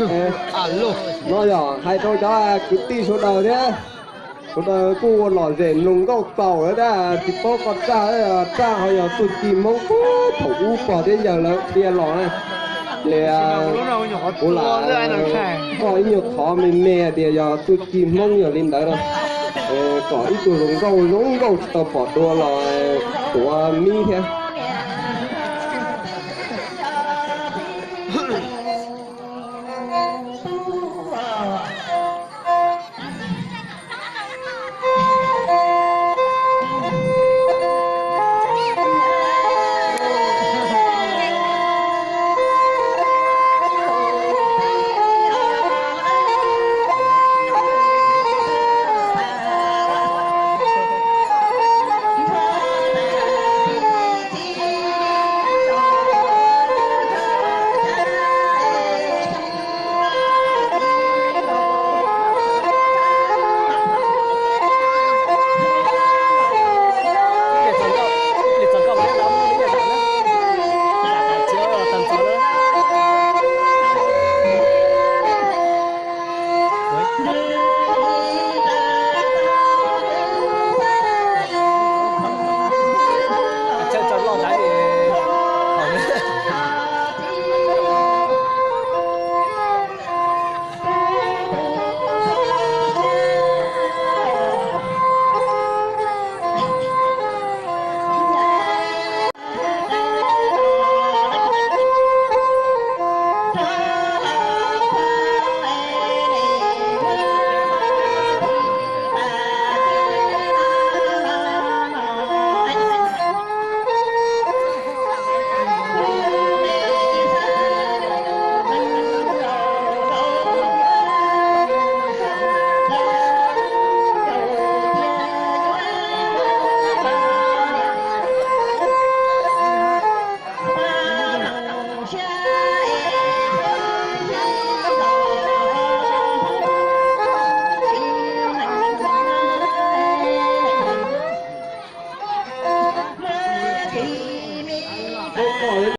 No yog hais rau cov kwv tij sawv daws thiab, sawv daws kuj ua lom zem mloog nkauj txaus lawm tab, tsis paub koj Raj, Raj ho yog txuj ci Hmoob puag thaum ub pog thiab yawg lawv qhia los na. Ces kuv lam muaj ib nyuag qhov me me tias yog txuj ci Hmoob yog li ntawd no, kom ib tug hluas nkauj zoo nkauj tsis tau pom dua los tuav mib thiab.